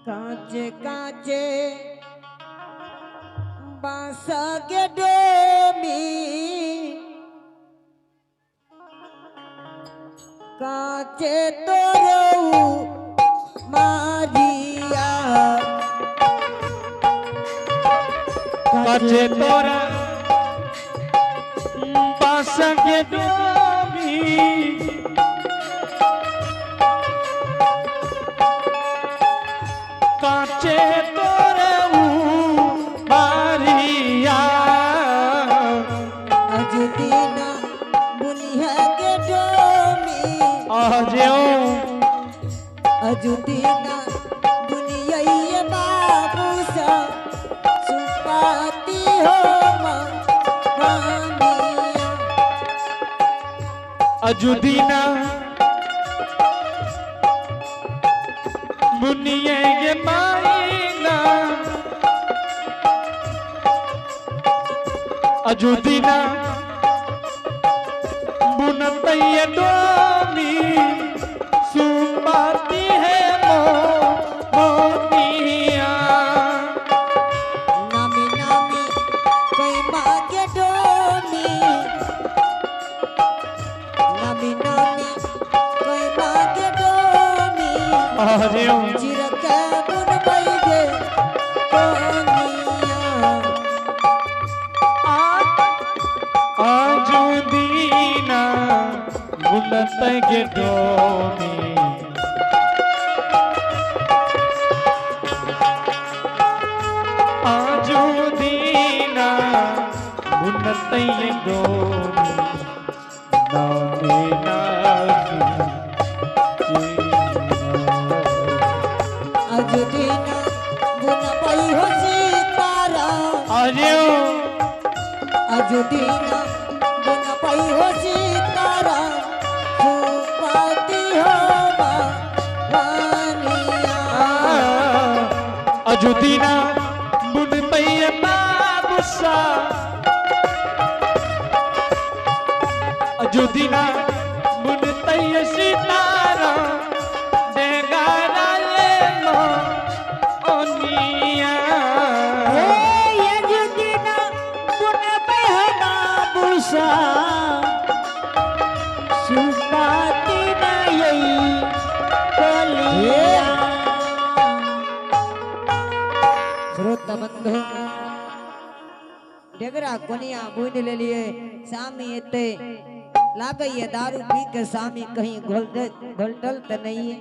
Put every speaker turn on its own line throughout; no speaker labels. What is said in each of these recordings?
काचे काचे बांस के डोमी काचे तोरऊ मारिया
काचे तोरा बांस के डोमी काचे तोरऊ मारिया
अजुदीना बुनिया के डोमी
आजो
अजुदीना दुनिया ये बाबू सा सुपाती हो मानिया
अजुदीना मुनिये ये माइना अजुदीना बुनतैया डोमी सुपाती है मो मोतिया
नामी नामी कई मांगे डोमी नामी नामी कई मांगे डोमी
आजो
चिरके बुन बैगे कोनिया
आजुदीना बुनतैया डोमी आजुदीना बुनतैया डोमी नामे नामी
अजुदीना बुन पई हो सीतारा
आजो
अजुदीना बुन पई हो सीतारा सुपाती हो मानिया
अजुदीना बुनतैया बाबूसा अजुदीना बुनतैया सीतारा देगारा ले लो ओनिया
श्रोता बंधु डेगरा कोनिया बुन ले लिए सामी एते लागैया दारू पी के सामी कहीं घोलटल त नहीं है।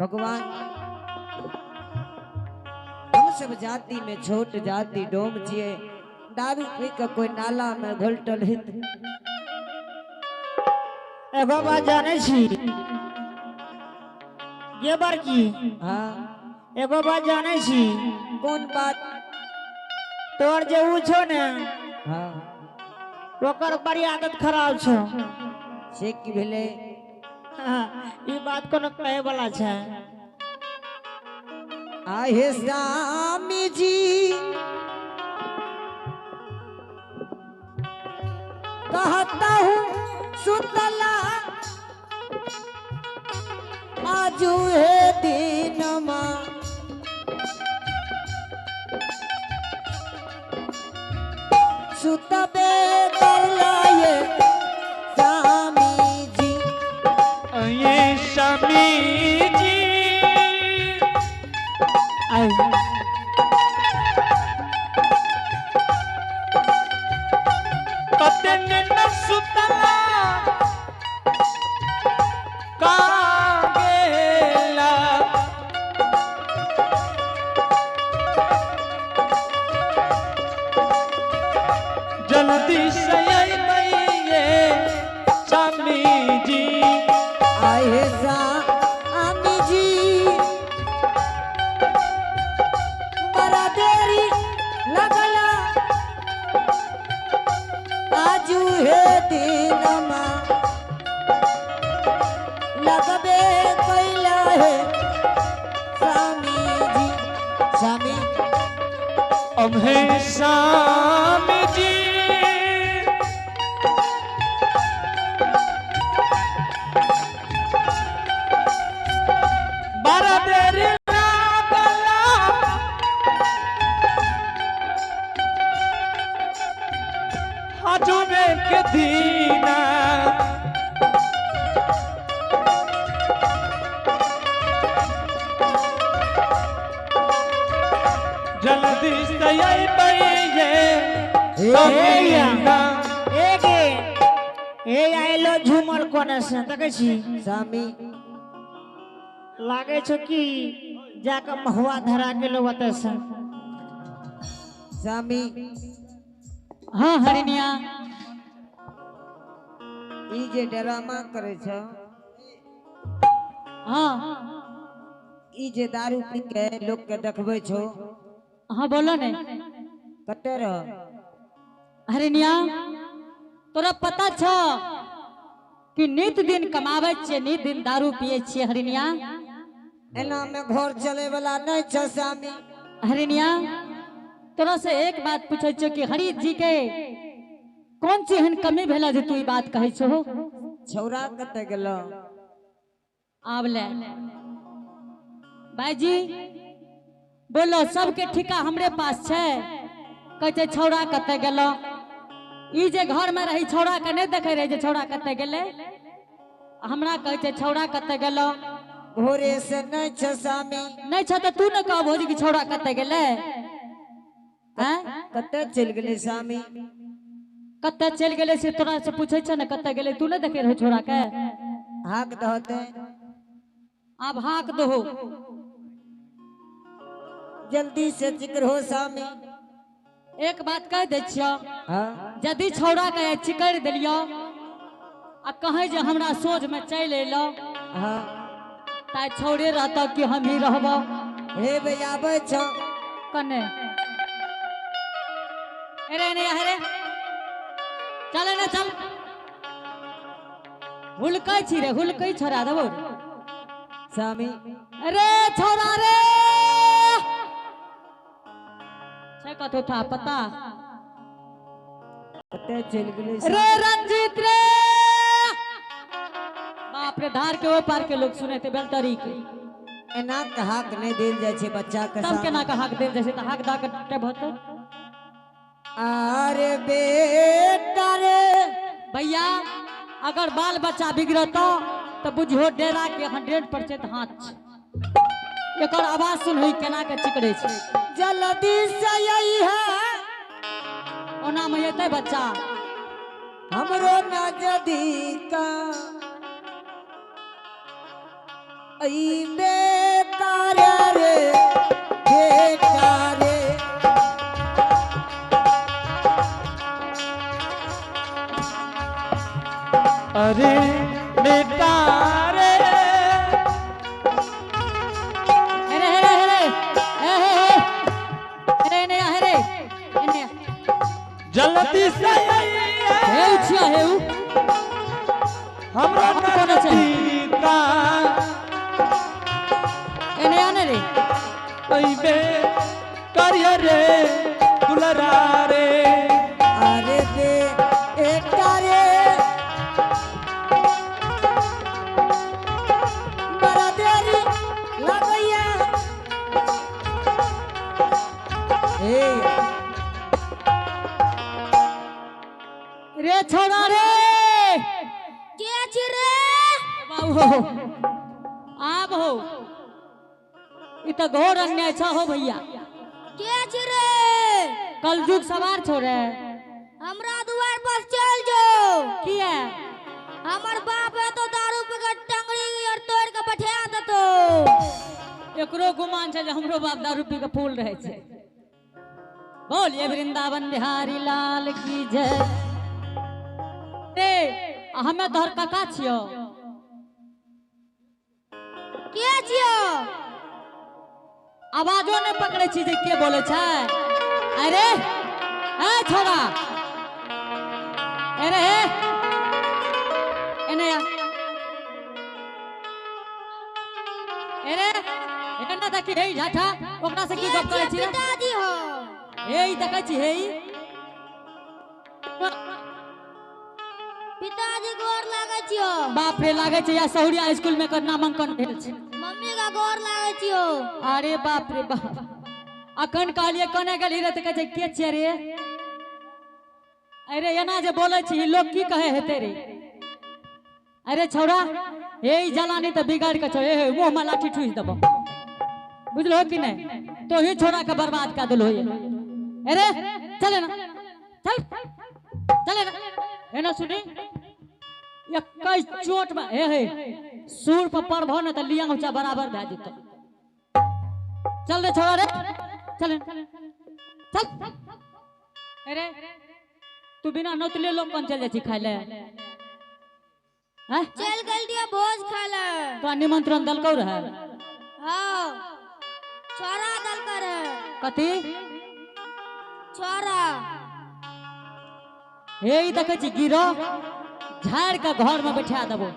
भगवान हम सब जाति में छोट जाति डोम छिए दारू पी के कोई नाला में घोलटल हित
एगो बात जाने छी ये बार की
हाँ
एगो बात जाने छी
कौन बात
तोर जे ऊ छो ने
हाँ
ओकर बड़ी आदत खराब छो
से की भेले
हाँ, ई बात कोनो कहे वाला छै
आहे स्वामी जी कहता हूँ सुतला आजू है दिनमा सुतबे करलाये स्वामी जी
ये स्वामी जी
आई
कतन न सुतला कागेला जल्दी से अइबे स्वामी जी
आहे स्वामी जी बड़ा देरी लगला आजू हे दिनमा लगबे कैला है स्वामी जी स्वामी
अभे स्वामी जी से अइबै ये स्वामी ना।
ए गे, ए आइलो झूमर कोने से देखै छी?
स्वामी।
लागे छो कि जाके महुआ धरा के लो ओतऽ से।
स्वामी।
हाँ हरिनिया।
ई जे ड्रामा करे छ।
हाँ।
ई जे दारू पी के लोग के देखबै छो।
हाँ बोलो ने।
कते रह?
हरिनिया, तोरा पता छ कि नित दिन कमाबै छियै, नित दिन दारू पिए छियै हरिनिया?
एना में घर चले वाला नहीं छ स्वामी।
हरिनिया, तोरा से एक बात पूछै छियौ कि हरि जी के कौन सी एहन कमी भेला जे तू ई बात कहै छहो?
छौरा कते गेलो?
आब ले भाईजी बोलो, सबके ठिका हमरे पास छै, कहै छै छौड़ा कते गेलो? ई जे घर में रही छौड़ा के नहीं देखे रही जे छौड़ा कते गेलै, हमरा कहै छै छौड़ा कते गेलो?
भोरे से नहीं छ स्वामी।
नहीं छ त तू ने कहबो जे कि छौड़ा कते गेलै? हैं?
कते चलि गेलै स्वामी?
कते चलि गेलै से तोरा से पूछै छ ने, कते गेलै? तू ने देखे रहो छौड़ा के?
हाक दहते।
आब हाक दहो।
जल्दी से जिक्र हो स्वामी।
एक बात कह दै छियौ।
हाँ।
यदि छौड़ा के चिकरि देलियौ आ कहै जे हमरा सोझ में चलि अयलौ।
हाँ।
ताइ छौड़े रहतौ कि हम ही रहबौ?
हे भैया आबै छौ।
कने अरे नहीं अरे चल ने चल, हुलकै छी रे, हुलकै छोड़ा देबौ रे।
स्वामी।
अरे छोड़ा रे, छै कतौ था पता?
कते चलि गेलै?
रे रंजीत रे, बाप रे, धार के ओ पार के लोग सुने थे बेलतरी के।
एना के हाक नहीं देल जाइ छै बच्चा के।
तब केना के हाक देल जाइ छै? त हाक दा के टेब होतै।
अरे बेटा रे।
भैया, अगर बाल बच्चा बिगड़तो तो बुझियो डेरा के 100% हाथ छै। एकर आवाज सुनही केना के चिकरे छै।
जल्दी से आई है।
ओना में एतै बच्चा।
हमरो नजदीका ऐ बेटा रे, बेटा रे।
अरे बेटा रे।
अरे अरे अरे ए हे हे, अरे ने अरे एने।
जल्दी से आई
हे छिया हे उ।
हमरो
हम कोने छै?
नजदीका
एने आने रे।
अइबे करिया रे दुलरा रे।
अरे बेटा रे, बड़ा देरी लगैया। हे
रे छोड़ा रे।
के छी रे?
बाबू हो, आब हो, ई त घोर अन्याय छ हो भैया।
के छी रे?
कलयुग सवार छो रे।
हमरा दुआर पर चल जो।
किया?
हमर बाप है तो दारू पी के टंगड़ी और तोड़ के बैठा देतो।
एकरो गुमान छै जे हमरो बाप दारू पी के फूल रहे छै। बोलिए वृंदावन बिहारी लाल की जय। रे हमे तोहर काका छियो।
के छियो?
आवाजो नहीं पकड़े छी जे के बोले छै। अरे ए छोरा, अरे हे एने आ। अरे एना देखी हे झाठा, ओकरा से की
के
गप करै छी
छियो
रे?
पिताजी हो?
हे ई देखै छी हे ई।
पिताजी गोर लागै छियो।
बाप रे, लागै छै या सहुरिया स्कूल में एकर नामांकन भेल छै।
मम्मी का गोर लागै छियो।
अरे बाप रे बाप, अखन कहलिए कने गेली रे त कहै छै के छियै रे? अरे एना जे बोलै छी लोग की कहे हेतै रे? अरे छौड़ा, हे ई जलानी त बिगाड़ के छौ, हे मुँह में लाठी ठुसि देबौ, बुझलो कि नहीं? तो ही छोड़ा के बर्बाद कर देलो ये। अरे चले ना, चल चले ना। एना सुनी 21 चोट में हे हे सूर पर पड़भो न त लिया ऊंचा बराबर भए जेतौ। चल रे छोड़ा रे, चल चल। अरे तू बिना नोतले लोग कौन चल जाइ छी खाय ले? हैं?
चल गेल दिया भोज खाय ले।
तोरा निमंत्रण देलकौ रहे?
हाँ, छोरा देलकै रहे।
कथी
छोरा?
हे ई देखै छी गिरह झाड़ि के घर में बैठा देबो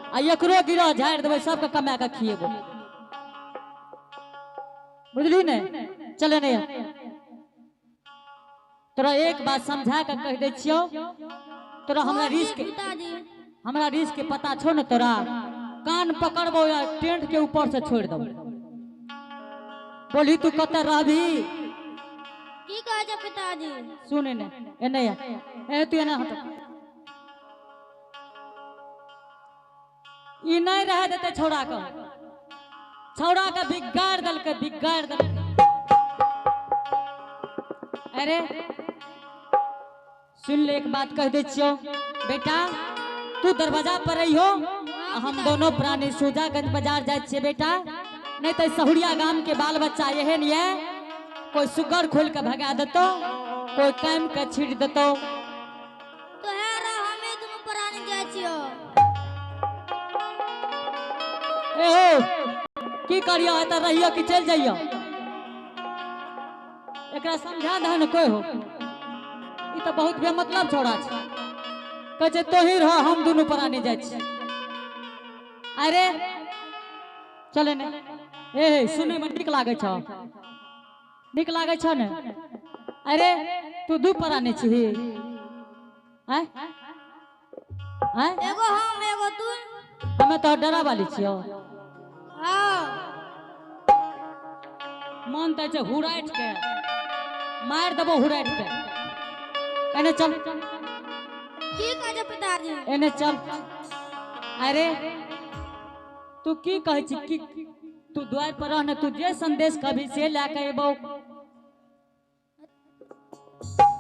आ एकरो गिरह झाड़ि देबै, सबके कमा के खिएबो, बुझली ने? चले नहीं, तोरा एक बात समझा के कह दै छियौ, तोरा हमरा रिस्क
पिताजी
हमरा रिस्क के पता छौ ने? तोरा कान पकड़बो या टेंट के ऊपर से छोड़ देबो। बोली तू कतऽ रहबी?
की कहै छै पिताजी?
सुन एने एने ए तू एने हट। ई नहीं रह देते छौड़ा के, छौड़ा के बिगाड़ देलकै, बिगाड़ देलकै। अरे सुन ले, एक बात कह दै छियौ बेटा, तू दरवाजा पर रहियो, हम दोनों प्राणी सुजागंज बाजार जाइ छियै बेटा। नहीं तो सहुरिया गाम के बाल बच्चा एहन ये कोई सुगर खोल के भगा देतो, कोई कायम के छीट देतो।
तो है रहा हमें दुनू प्राणी जाइ छियो।
ए हो की करियो, एतऽ रहियो कि चलि जइयो? एकरा समझा दह ने कोई हो, ई तऽ बहुत बेमतलब छौड़ा छै। कहै छै तोही रह, हम दुनू प्राणी जाइ छी। अरे चले ने, ए हे सुनै में नीक लागै छौ? नीक लागै छौ ने? अरे तू दू प्राणी छही? आँय आँय?
एगो हम एगो तू।
हमे तो डरा वाली छियौ।
हाँ।
मन तऽ छै हुराटि के मारि देबो, हुराटि के। एने चल।
की कहै छै पिताजी?
एने चल। अरे तू की कहै छी? की तू द्वार पर रह ने, तू जे संदेश कहबी से लए के एबौ।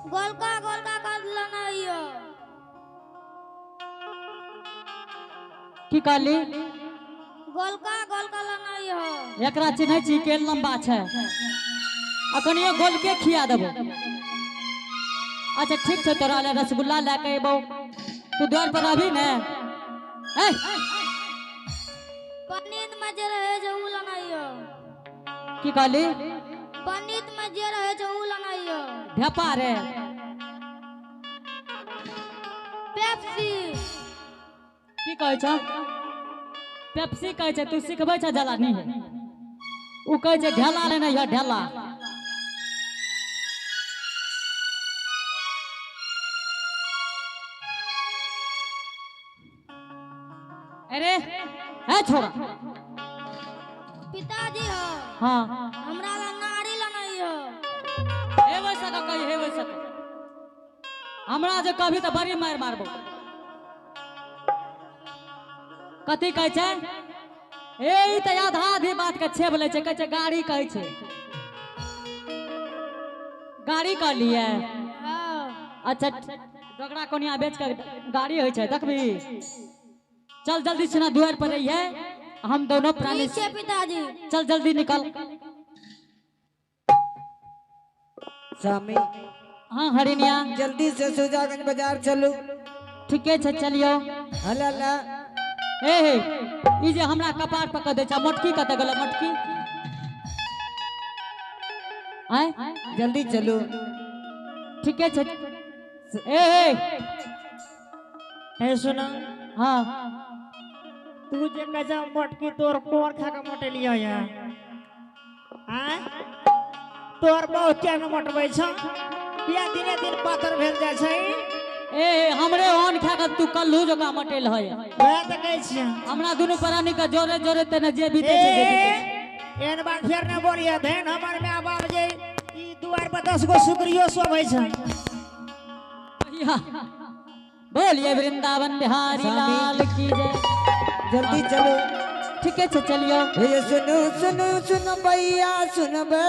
गोलका गोलका कर लेना यो।
की कहली?
गोलका गोलका लेना यो।
एकरा चिन्है छी के लम्बा छै, अखन ये गोल के खिया देबो। अच्छा ठीक छै, तोरा ले रसगुल्ला लए के एबौ, तू द्वार पर रहबी ने? ए
पनीर में जे रहे छै उ लेना यो।
की कहली?
पनीर में जे रहे छै उ लेना यो।
ढेपा रे।
पेप्सी।
की कहै छौ? पेप्सी कहै छै? तू सिखबै छ जलानी? उ कहै छै ढेला लेने यऽ, ढेला। अरे है छोड़ा।
पिताजी हो।
हाँ।
हमरा ला नारी लेना यो।
हे वैसा का कही, हे वैसा का। हमरा जे कभी तऽ बड़ी मारि मारबो। कथी कहै छै? ए ई तऽ आधा आधी बात के छेब लै छै। कहै छै गाड़ी, कहै छै गाड़ी कहलियै?
हाँ।
अच्छा डोगरा कोनिया बेच के गाड़ी होइ छै, देखबी? चल जल्दी से ना दुआर पर रहिए, हम दोनों प्राणी।
ठीक छै पिताजी।
चल जल्दी निकल।
स्वामी।
हाँ हरिनिया।
जल्दी से सुजागंज बाजार चलू।
ठीके छै, चलियो।
हला ला।
ए हे ई जे हमरा कपार पकड़ दै छै, मोटकी कतऽ गेलै मोटकी? आँय?
जल्दी चलू।
ठीके छै। ए हे।
हे सुन।
हाँ।
तू जे कहै छै मोटकी, तोर कोर खा के मोटेलियो या? आँय, तोर बहुत किया न मोटबै छ? किया दिने दिन पातर भेल जाइ छै?
ए हे हमरे ओन खा के तू कल्लू जकाँ मटेल है।
वएह तऽ कहै छियै।
हमरा दुनू प्राणी के जोरे जोरे तेने जे बीते
ए
छै जे बीते छै।
एहन बात फेर न बोलिए। धन हमर my बाप जे ई दुआर पर 10 गो सुकरियो शोभै छै।
भैया, बोलिए वृंदावन बिहारी
स्वामी।
लाल की जय।
जल्दी चलू।
ठीके छै, चलियो।
हे सुनु सुनु सुन भैया सुनबे।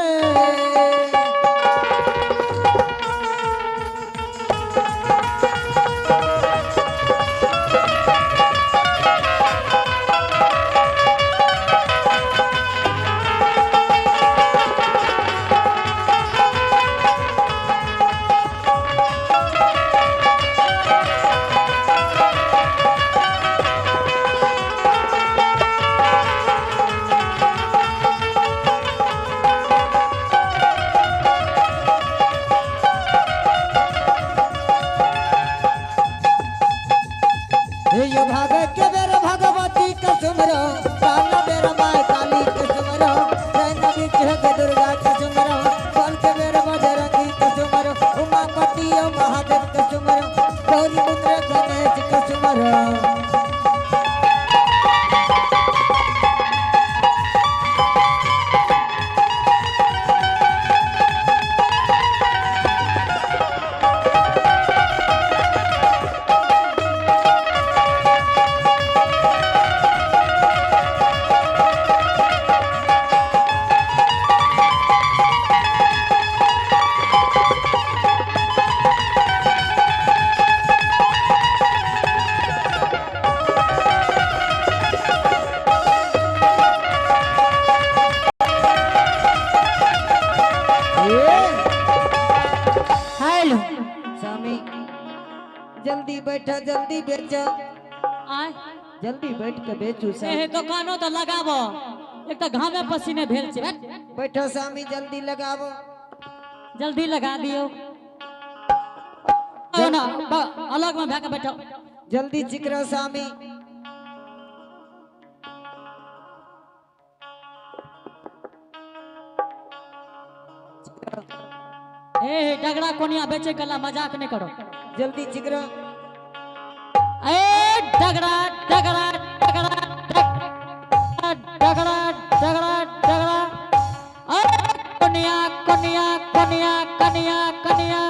सुमरो, काला बेरा माय काली के सुमरो, नैना बीच है दुर्गा के सुमरो, बल के बेर बजरंगी के सुमरो, उमापति और महादेव के सुमरो, गौरी पुत्र गणेश के सुमरो।
हेलो
स्वामी जल्दी बैठा, जल्दी बेचा,
आय
जल्दी बैठ के बेचू
ए
स्वामी।
दोकानो तऽ लगाबो, एक तऽ घामे पसीने भेल छै। बैठ।
बैठो स्वामी, जल्दी लगाबो।
जल्दी लगा दियौ ना, अलग में भए के बैठो।
जल्दी चिकरो स्वामी।
ए डगरा कोनिया बेचे कला मजाक नहीं करो।
जल्दी चिकरो।
ए डगरा डगरा डगरा डगरा डगरा डगरा, ए कोनिया कोनिया कोनिया कनिया कनिया